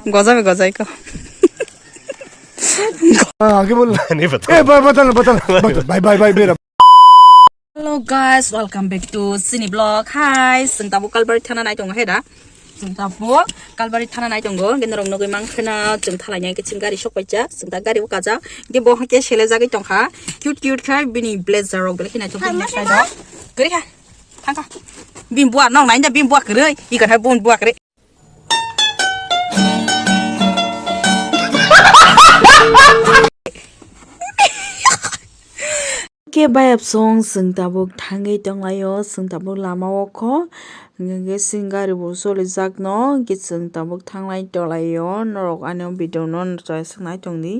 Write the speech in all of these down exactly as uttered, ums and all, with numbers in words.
Gojabe gojai ko. Ah, आगे बोल। नहीं पता। ए, ब-, बता ना, बता ना, बता। भाई, भाई, भाई, मेरा। Hello guys, welcome back to Sini Vlog. Hi, chwng tabuk Kalbari thana nai tongo, hai da? Chwng tabuk Kalbari thana nai tongo. Hwnkhe norok nugwi mankha na, chwng thalai nai khe chwng gari sok paijak, chwng ta gari o kajak. Hwnkhe bo hwnkhe sele jagwi tongkha. Cute cute khe bini blazer rok belai khe naithok khe naithok. Kwrwi kha. Thangkha. Bini buwa nok nai da, bini buwa kwrwi. Iko hai bini buwa kwrwi. Khe bayapsong chwng tabuk thangwi tonglaio, chwng tabuk lama o kho, hwnkhe chwng gari bo cholijakno, hwnkhe chwng tabuk thanglai tonglaio, norok ani o video no chwng naitongdi.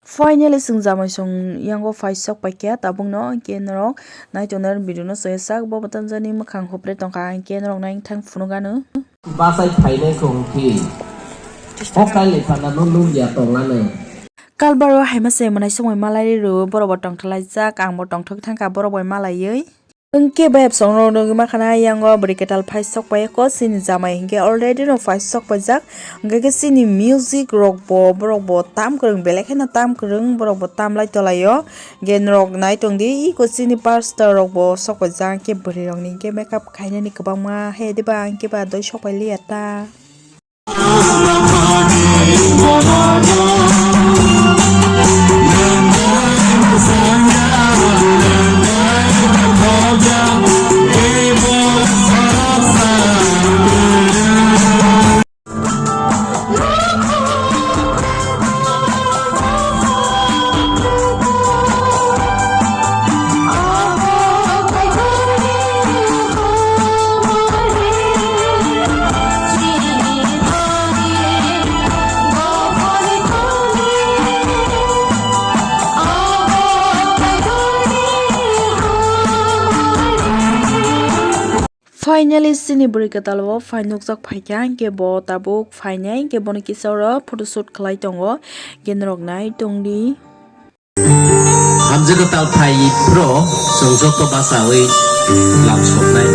Finally, chwng jamai song yango phai sok paikha, tabukno hwnkhe norok naitongnai video no soyajak, bo bwtang jani mwkhang hupre tongkha, hwnkhe norok naithang phunuk ano. Bachai phainai kho hwnkhe, o kailai phano nukya tong ano. Kalbaro haima se mwnai songwi malai rw, borok bo tongthok laijak, ang bo tongthok thangkha borok bai malaiwi. Hwnkhe bayapsong rok nugwi mankha na, yango bwrwi kwtal phai sok paikha, chini jamai hwnkhe already no phai sok paijak. Hwnkhe khe chini music rok bo, borok bo tam kwrwng, belai kheno tam kwrwng, borok bo tam lai tolaio. Hwnkhe norok naitongdi, iko chini pastor rok bo sok paijak, hwnkhe bwrwi rok ni hwnkhe makeup khainani kwbangma, he diba hwnkhe ba doi sok pai liya ta. Finally, chini bwrwi kwtal o phai nukjak phaikha, hwnkhe bo tabuk phainai, hwnkhe bono kisa oro photoshoot khlai tongo, hwnkhe norok naitongdi. Hamjwk kwtal phai phro, chwng joto bachaui lam soknai.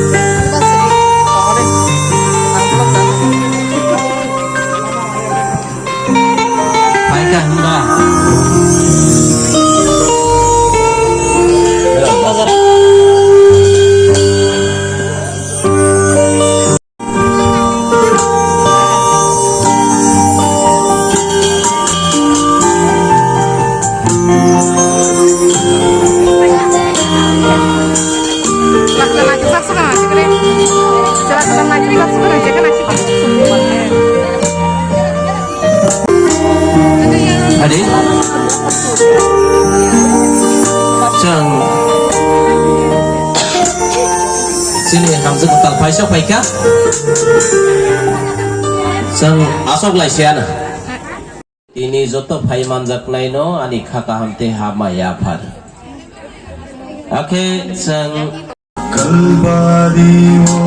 Phaikha hwnba? Adi? Chwng chini hamjwk kwtal phaisa phaikha. Chwng aswk lai se ano. Tini joto phai manjaknaino ani kha kaham tei ha maya aphar. Akhe chwng Kalbari o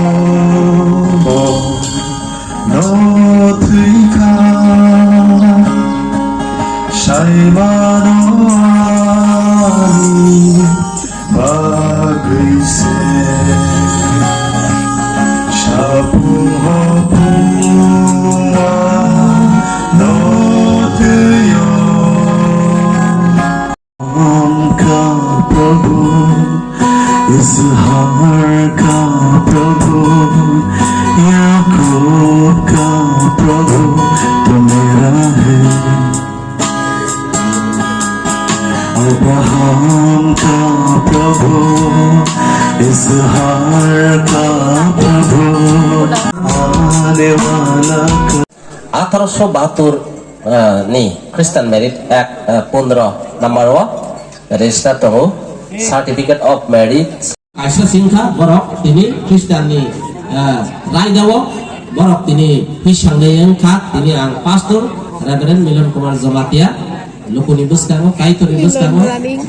no thwikha, saimano ani bagwi se. Sapung hopung wa no twiyo. Ka Prabhu, Ishwar ka Prabhu, Yakub ka Prabhu, tu mera hai. Abraham ka Prabhu, Ishwar ka Prabhu, aane wala ka Atharo so bahatur, ah, ni Christian marriage Act, ah, pondro number o register tongo, Certificate of Marriage. Kaisa singkha borok tini Christian ni, ah, raida o borok tini hisang de wngkha, tini ang Pastor Reverend Milan Kumar Jamatia, lukuni bwskango, Kaitorni bwskango,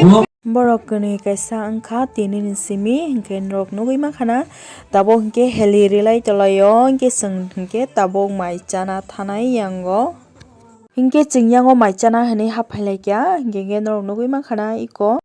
bo Borok kwnwi kaisa wngkha tinini simi, hinkhe norok nugwi mankha na, tabuk hinkhe heli rilai tolaio, hinkhe chwng hinkhe tabuk mai chana thanai yango. Hinkhe chwng yango mai chana hinwi hap phailaikha, hinkhe hinkhe norok nugwi mankha na iko.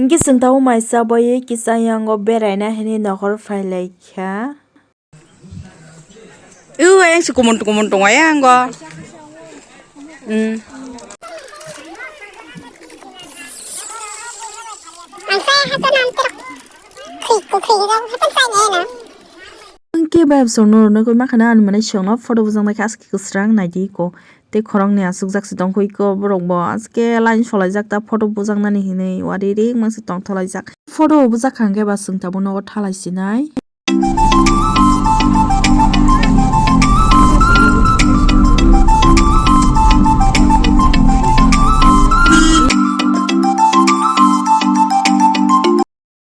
Hingke chwng tabuk mai chabaui kisa yango beraina hinui nokhor phailaikha. Ui, ayang se kumun kumun tongo, ayang go. Hmm. Hingke bai songno rwna koi makhana ani mane songno photo bujang naikha aske kwsrang naidi ko. Tei khoroknwi aswkjak se tongkha iko borok bo aske line solaijak ta photo bujaknani hinwi wari rik masa tongthok laijak. Photo bujakha hwnkhe ba chwng tabuk nogo thalai sinai.